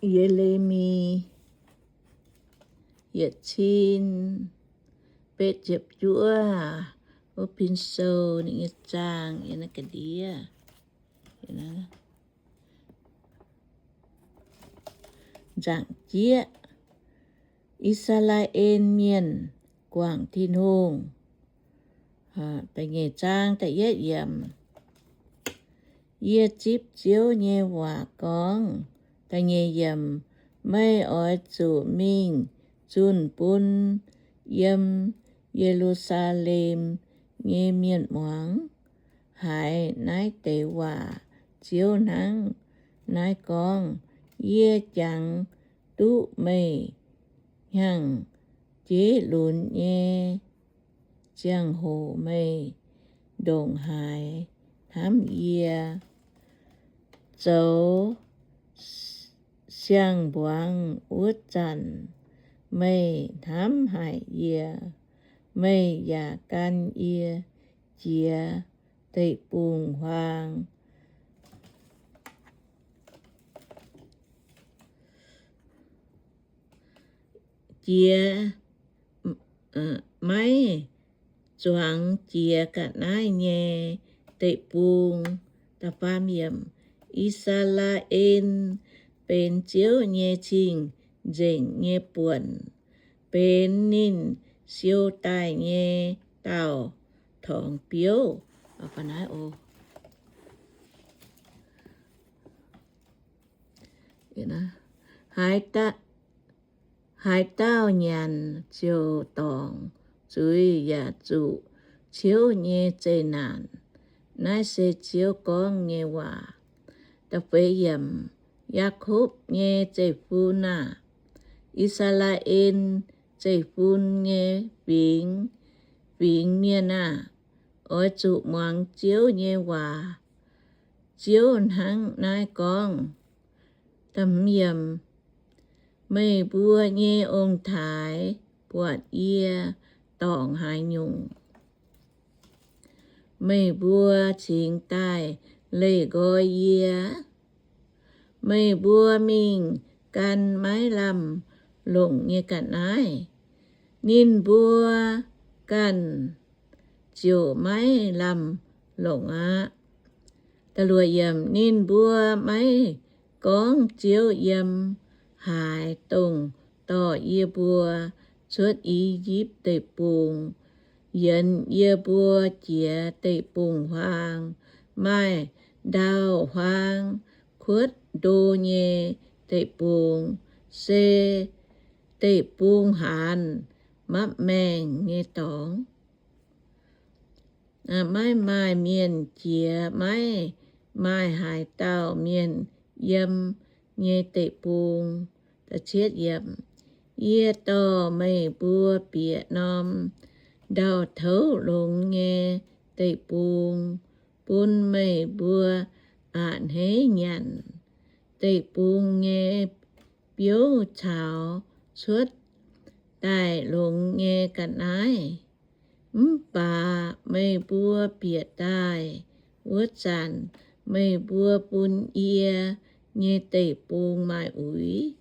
Ye^le^mi yietc cin betv ziepc juov, wuov pin sou ninh nyei zaang yiem naaiv ga'ndiev. Nzaangc jieqv, I^saa^laa^en Mienh guangc Tin-Hungh. Da'nyeic zaang da'yietv yiemc. Yie zipv Ziouv nyei waac gorngv, da'nyeic yiemc, meih oix zuqc mingh zunh bun yiem Ye^lu^saa^lem nyei mienh muangx haiz naaiv deix waac. Ziouv hnangv naaiv gorngv, Yie jangx duqv meih hnyangx-jeiv lunx nyei ziangh hoc meih ndongc haaix hnamv yie. Zoux siang-mbuangz wuov zanc meih hnamv haic yie, meih yaac gan yie jiex deic-bung-huaang. Jiex, maiv zuangx jiex ga'naaiv nyei deic-bung. I^saa^laa^en benx Ziouv nyei cing-nzengc nyei buonc, benx ninh siou daaih nyei daauh torngx biouv. Haaix dauh nyanc ziouc dorngc zuiz yaac zuqc ciouv nyei zeqc naanc. Naaiv se Ziouv gorngv nyei waac. Yaakopv nyei zeiv-fun aah! I^saa^laa^en zeiv-fun nyei fingx, fingx mienh aah! Oix zuqc muangx Ziouv nyei waac. Ziouv hnangv naaiv gorngv. Meih mbuo nyei ong-taaix buatc yie dorngc haaix nyungc, meih mbuo cingx daaih leih nqoi yie. Meih mbuo mingh gan maiv lamh longc nyei ga'naaiv, ninh mbuo ganh ziouc maiv lamh longc aqv. Ninh mbuo maiv gorngv Ziouv yiem haaix, dongh dorh yie mbuo cuotv I^yipv Deic-Bung, yienz yie mbuo jiex deic-bung-huaang, maaih ndau-huaang kuotv ndo nyei deic-bung, se deic-bung-haanz mapv maengh nyei dorngx. Maiv maaih mienh jiex, maiv maaih haaix dauh mienh yiem nyei deic-bung. Yie dorh meih mbuo bieqc norm ndau-toux longx nyei deic-bung bun meih mbuo a'hneiv nyanc. Deic-bung nyei biouv caux cuotv daaih longx nyei ga'naaiv. Mv baac meih mbuo bieqc daaih wuov zanc, meih mbuo bun yie nyei deic-bung maaih uix,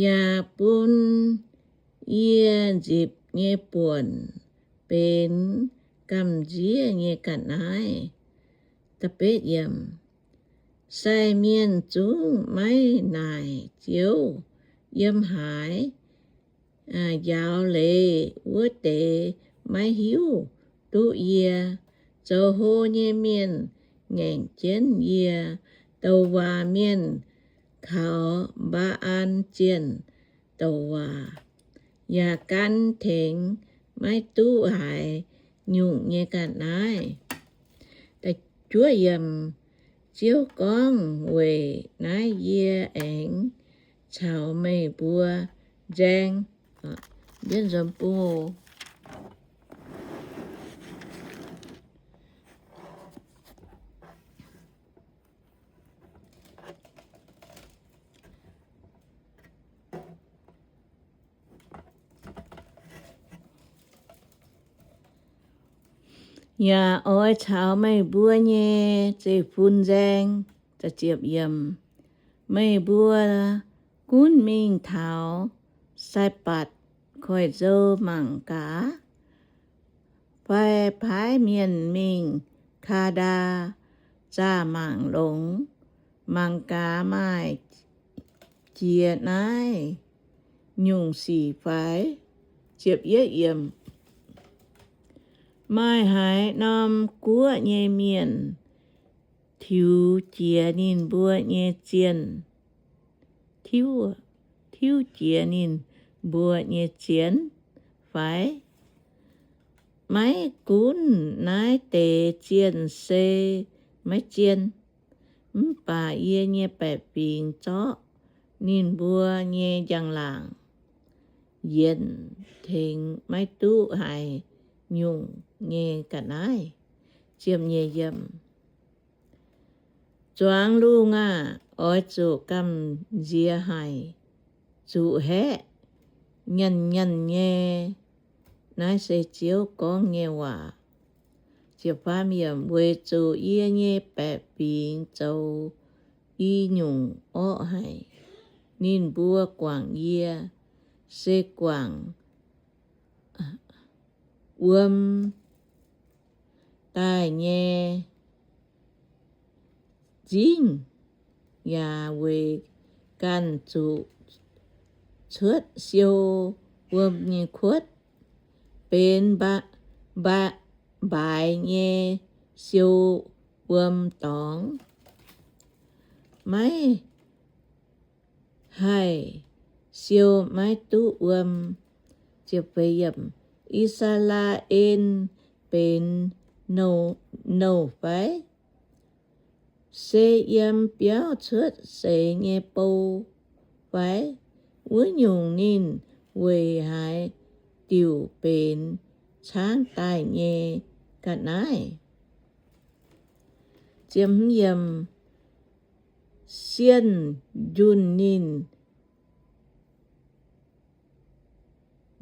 yaac bun yie nzipc nyei buonc benx gamh nziev nyei ga'naaiv. Sai mienh zungv maiv naaic Ziouv. Yiem haaix njaaux leiz wuov deix maiv hiuv duqv yie. Zoux hlo nyei mienh ngaengc jienv yie. Douc waac mienh kaux Mbaa^an zienh douc waac, yaac gan tengx maiv duqv haaix nyungc nyei ga'naaiv. Ziouv gorngv, weic naaiv yie aengx caux meih mbuo nzaeng. Yaac oix caux meih mbuo nyei zeiv-fun nzaeng. Meih mbuo gunv mingh taux Saibatc Koiv-Nzou mangc gaax, fai paaiv mienh mingh Kaa^ndaa zaah mangc longx, mangc gaax maaih jiex naaiv nyungc sic fai? Maaih haaix norm guoqv nyei mienh tiux jiex ninh mbuo nyei zienh, tiuv jiex ninh mbuo nyei zienh fai? Maiv gunv naaiv deix zienh se maiv zien, mv baac yie nyei baeqc fingx zorqv ninh mbuo nyei njang-laangc yienc tengx maiv duqv haaix nyungc nyei ga'naaiv. Zuangx lungh aah! Oix zuqc gamh nziex haic, zuqc haeqv, nyanh nyanh nyei. Naaiv se Ziouv gorngv nyei waac. Weic zuqc yie nyei baeqc fingx zoux i nyungc orqv haic. Ninh mbuo guangc yie, se guangc wuom daaih nyei nzingv, yaac weic ganh zuqc cuotv siou wuom nyei kuotv, benx mbaaix nyei siou wuom dorngx, maiv haih siou maiv duqv wuom. I^saa^laa^en benx nouh fai? Se yiem biauv cuotv seix nyei bou fai? Wuov nyungc ninh weic haaix diuc benx caangv daaih nyei ga'naaiv? Sienh njunh ninh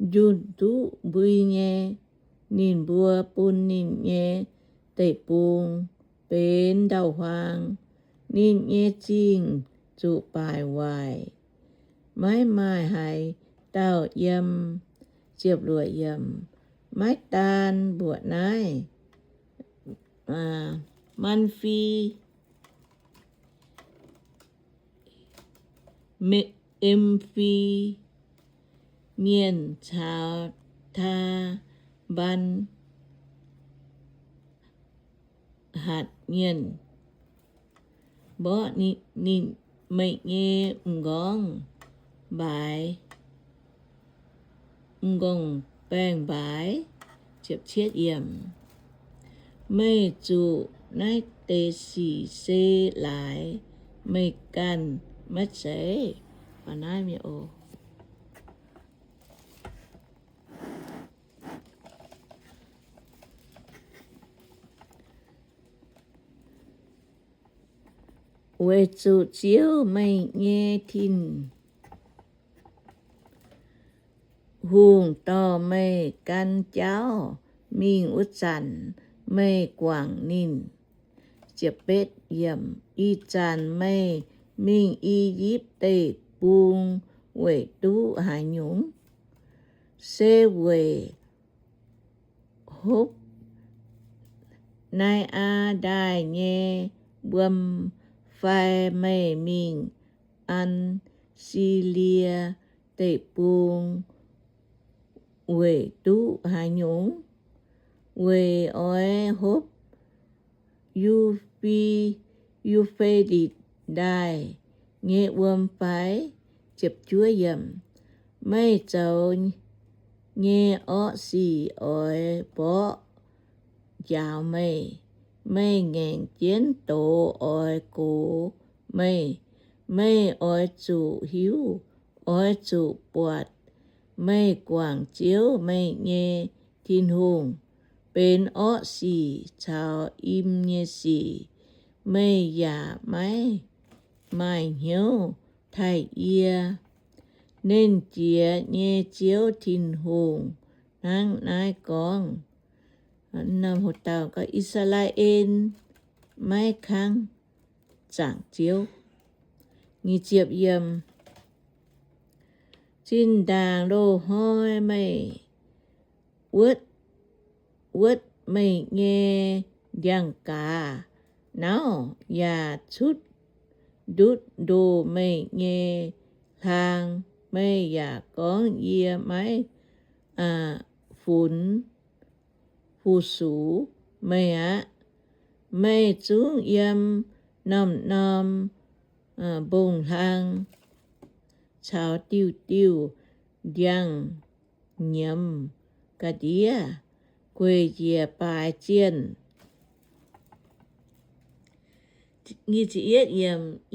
njunh duqv mbui nyei, ninh mbuo bun ninh nyei deic-bung benx ndau-huaang. Ninh nyei zingh zuqc baaic waaic, maiv maaih haaix dauh yiem. Maiv daan mbuoqc naaiv, Manv^fi, Memf^fi Mienh caux Taa^mbaan^hatc Mienh mborqv ninh, meih nyei m'nqorngv mbaaix, m'nqorngv baeng-mbaaix. Meih zuqc naaiv deix sic se laaix meih ganh maiv zeiz? Weic zuqc Ziouv, meih nyei Tin-Hungh, dorh meih gan jauv mingh wuov zanc, meih guangc ninh. Ih zanc meih mingh I^yipv Deic-Bung weic duqv haaix nyungc? Se weic hopv Nai^aa Ndaaih nyei wuom fai? Meih mingh Atc^si^lie Deic-Bung weic duqv haaix nyungc? Weic oix hopv Yu^fe^litv Ndaaih nyei wuom fai? Meih zoux nyei orqv sic oix mborqv njaaux meih. Meih ngaengc jienv doz oix gox meih. Meih oix zuqc hiuv, oix zuqc buatc, meih guangc Ziouv, meih nyei Tin-Hungh, benx orqv sic caux im nyei sic. Meih yaac maiv maaih hnyouv taaih yie. Nernh Jiex nyei Ziouv Tin-Hungh hnangv naaiv gorngv. I^saa^laa^en maiv kangv zaangc Ziouv. Zinh ndaangc loz-hnoi meih wuotv, wuotv meih nyei ndiangx-gaax nauv, yaac cutv ndutv ndoh meih nyei hlaang. Meih yaac gorngv, Yie maiv funx fu-sux meih aqv. Meih zungv yiem norm-norm mbong-hlang caux diuh diuh ndiangx-nyiemz ga'ndiev gueic njiec baaix zienh.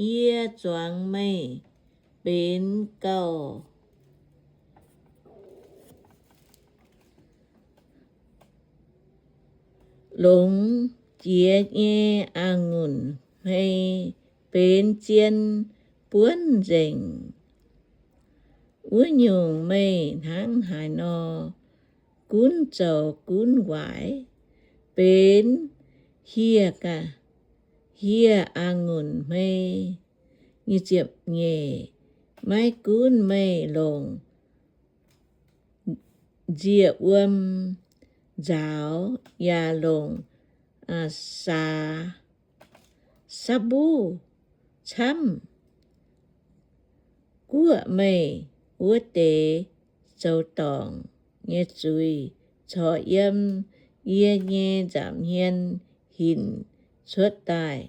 Yie zuangx meih benx gauh longx jiex nyei a'ngunc hmei, benx zien buonv nzengc. Wuov nyungc, meih hnangv haaix nor gunv zoux gunv waaic, benx hieh, hieh a'ngunc hmei. Nyeic, maiv gunv meih longc nzie-wuom nzaaux yaac longc saax, saax mbuv camv guoqv meih wuov deix zoux dorngc nyei zuiz, corc yiem yie nyei nza'hmien hinc cuotv daaih.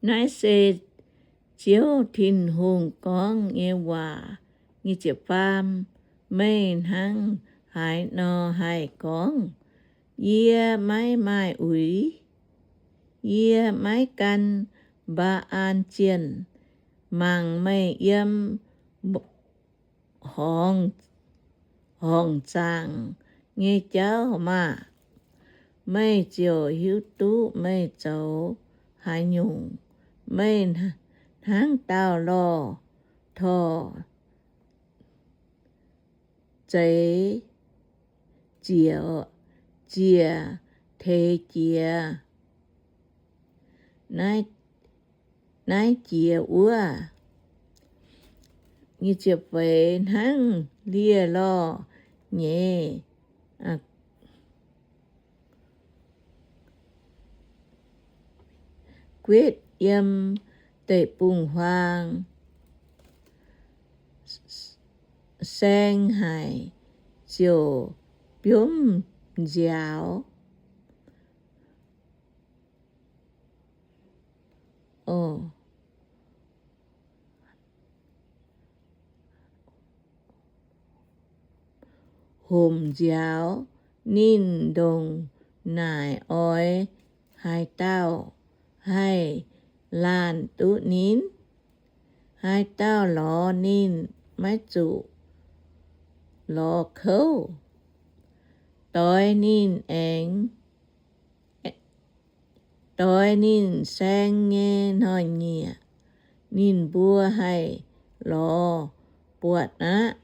Naaiv se Ziouv Tin-Hungh gorngv nyei waac. Faam, meih hnangv haaix nor haih gorngv, Yie maiv maaih uix? Yie maiv gan Mbaa^an zienh mangc meih yiem horngz zaangc nyei jauv maah! Meih ziouc hiuv duqv meih zoux haaix nyungc. Meih hnangv dauh lorh torh zeix ziec, ziec teix jiex naaiv jiex wuov. Feix, hnangv lieh lorh nyeiz guetv yiem deic-bung-huaang, saeng haic ziouc biomv nziaaux. Homc nziaaux, ninh ndongc naaic oix haaix dauh haih laanh duqv ninh? Haaix dauh lorz ninh maiv zuqc lorz kouv? Doix ninh aengx, doix ninh saeng nyei hnoi-nyieqc, ninh mbuo haih lorz buatc aqv.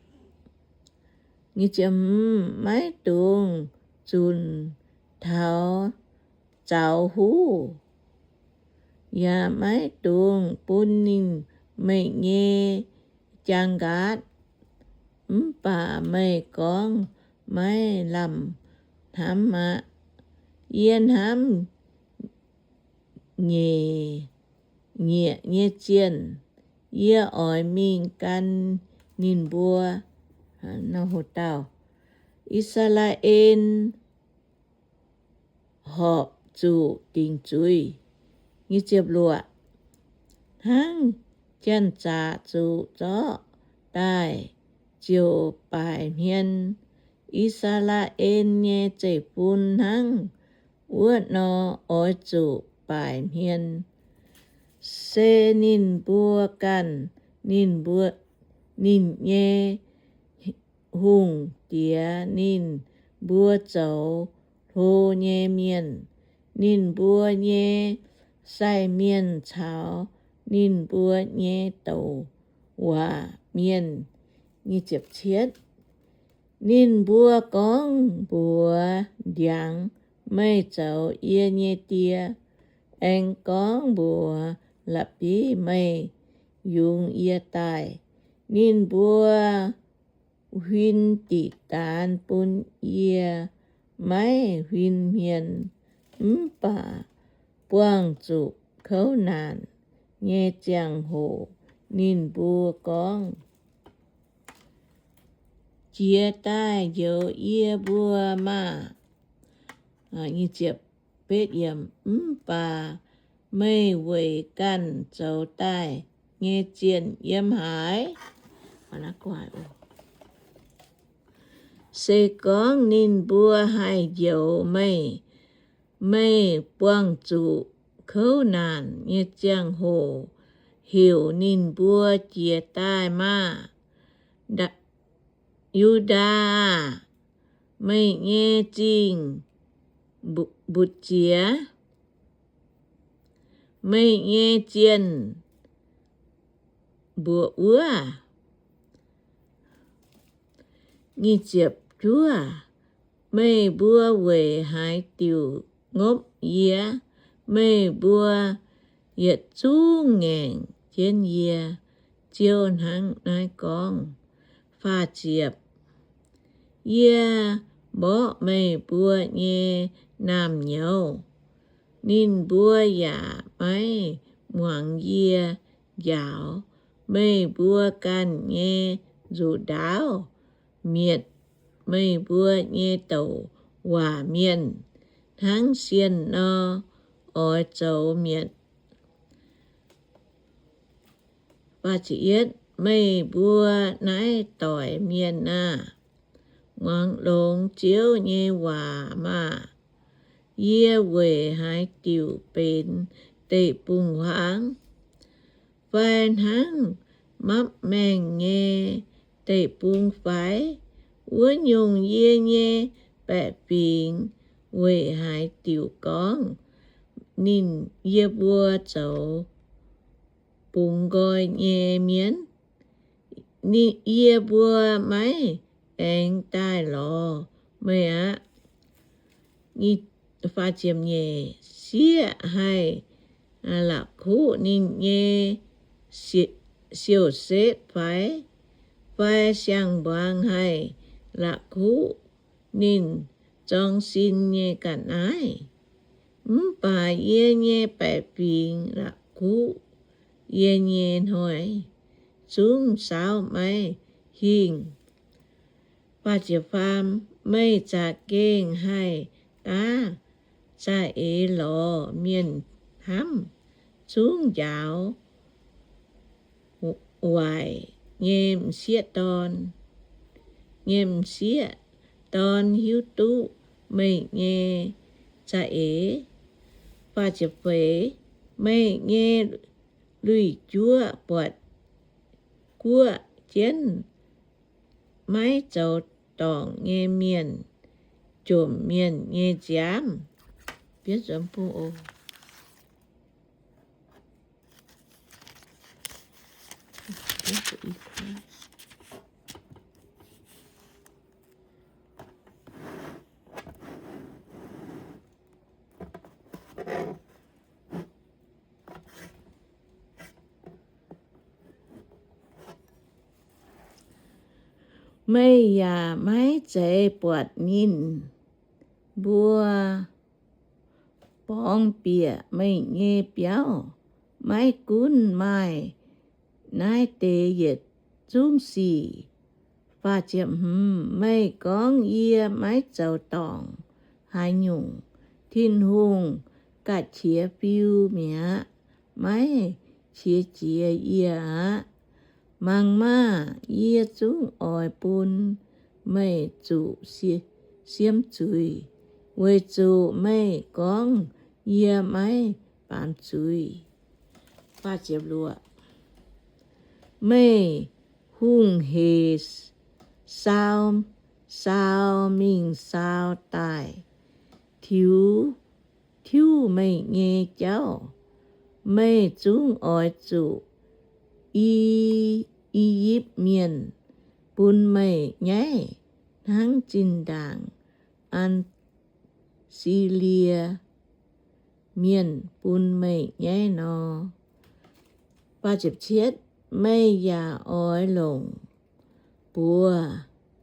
Maiv dungx zunc taux zaux huv, yaac maiv dungx bun ninh meih nyei jaang nqaatv. Mv baac meih gorngv maiv lamh hnamv aqv. Yie hnamv nyeic, nyieqc nyei zienh, yie oix mingh gan ninh mbuo. I^saa^laa^en horpc zuqc dingc zuiz. Hnangv janx-zaqc zuqc zorqv daaih ziouc baaic hmien, I^saa^laa^en nyei zeiv-fun hnangv wuov nor oix zuqc baaic hmien. Se ninh mbuo ganh ninh mbuo, ninh nyei hungh diex ninh mbuo zoux hlo nyei mienh, ninh mbuo nyei sai mienh caux ninh mbuo nyei douc waac mienh. Ninh mbuo gorngv mbuox ndiangx, Meih zoux yie nyei die, aengx gorngv mbuox La'biv, Meih yungz yie daaih. Ninh mbuo huin diqc daanx bun yie, maiv huin hmien. Mv baac buangh zuqc kouv naanc nyei ziangh hoc ninh mbuo gorngv, Jiez daaih njoux yie mbuo maah! Mv baac meih weic ganh zoux daaih nyei zienh yiem haaix? Se gorngv ninh mbuo haih njoux meih, meih buangh zuqc kouv naanc nyei ziangh hoc heuc ninh mbuo jiez daaih maah! Yu^ndaa aah! Meih nyei zingh mbutv jiex, meih nyei zienh mbuoqc wuov. Meih mbuo weic haaix diuc ngopv yie? Meih mbuo yietc zungv ngaengc jienv yie. Ziouv hnangv naaiv gorngv. Yie mborqv meih mbuo nyei naamh nyouz, ninh mbuo yaac maiv muangx yie njaaux. Meih mbuo ganh nyei nzuqc ndaauv mietc meih mbuo nyei douc waac mienh, hnangv sienh nor oix zoux mietc. Meih mbuo naaiv doic mienh aah! Muangx longx Ziouv nyei waac maah! Yie weic haaix diuc benx deic-bung-huaang fai hnangv mapv maengh nyei deic-bung fai? Wuov nyungc, yie nyei baeqc fingx weic haaix diuc gorngv ninh, yie mbuo zoux bungx nqoi nyei mienh? Yie mbuo maiv aengx daaih lorz meih aqv. Sieqv haih la'kuqv ninh nyei siou-setv fai? Fai siang-mbuangz haih la'kuqv ninh zorng sin nyei ga'naaiv? Mv baac yie nyei baeqc fingx la'kuqv yie nyei hnoi zungv saauv maiv hingh. Meih za'gengh haih daav za'eix lorz mienh hnamv, zungv njaaux waaic nyei m'sieqv dorn, nyei m'sieqv dorn hiuv duqv meih nyei za'eix. Meih nyei lui-juoqv buatc guoqv jienv maiv zoux dorngc nyei mienh jomc mienh nyei nziaamv. Meih yaac maiv zeiz buatc ninh mbuo borngz bieqc meih nyei biauv. Maiv gunv maaih naaiv deix yietc zungv sic, meih gorngv, Yie maiv zoux dorngc haaix nyungc. Tin-Hungh ga'qiex fiu mi'aqv, maiv qiex jiez yie aqv. Mangc maah! Yie zungv oix bun meih zuqc siemv zuiz, weic zuqc meih gorngv, Yie maiv baamz zuiz. Meih hungh hec saau, saau mingh saau daaih tiux, tiuv meih nyei jauv. Meih zungv oix zuqc i I^yipv Mienh bun meih nyaiv, hnangv zinh ndaangc Atc^si^lie Mienh bun meih nyaiv nor. Meih yaac oix longc buoz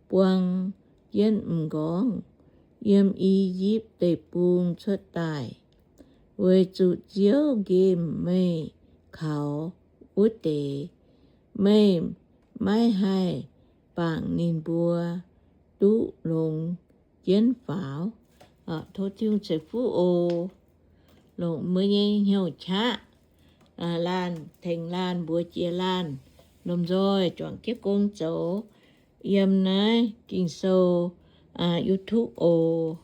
buang jienv m'nqorngv yiem I^yipv Deic-Bung cuotv daaih, weic zuqc Ziouv nqemh meih kaux wuov deix. Meih maiv haih bangc ninh mbuo duqv longx jienv faaux. Tov Tin-Hungh ceix fuqv oc. Longc mbuo nyei hnyouv qaqv laanh tengx laanh mbuox jiex laanh lomh nzoih juangc jienv gong zoux yiem naaiv Ging-Sou YouTube oc.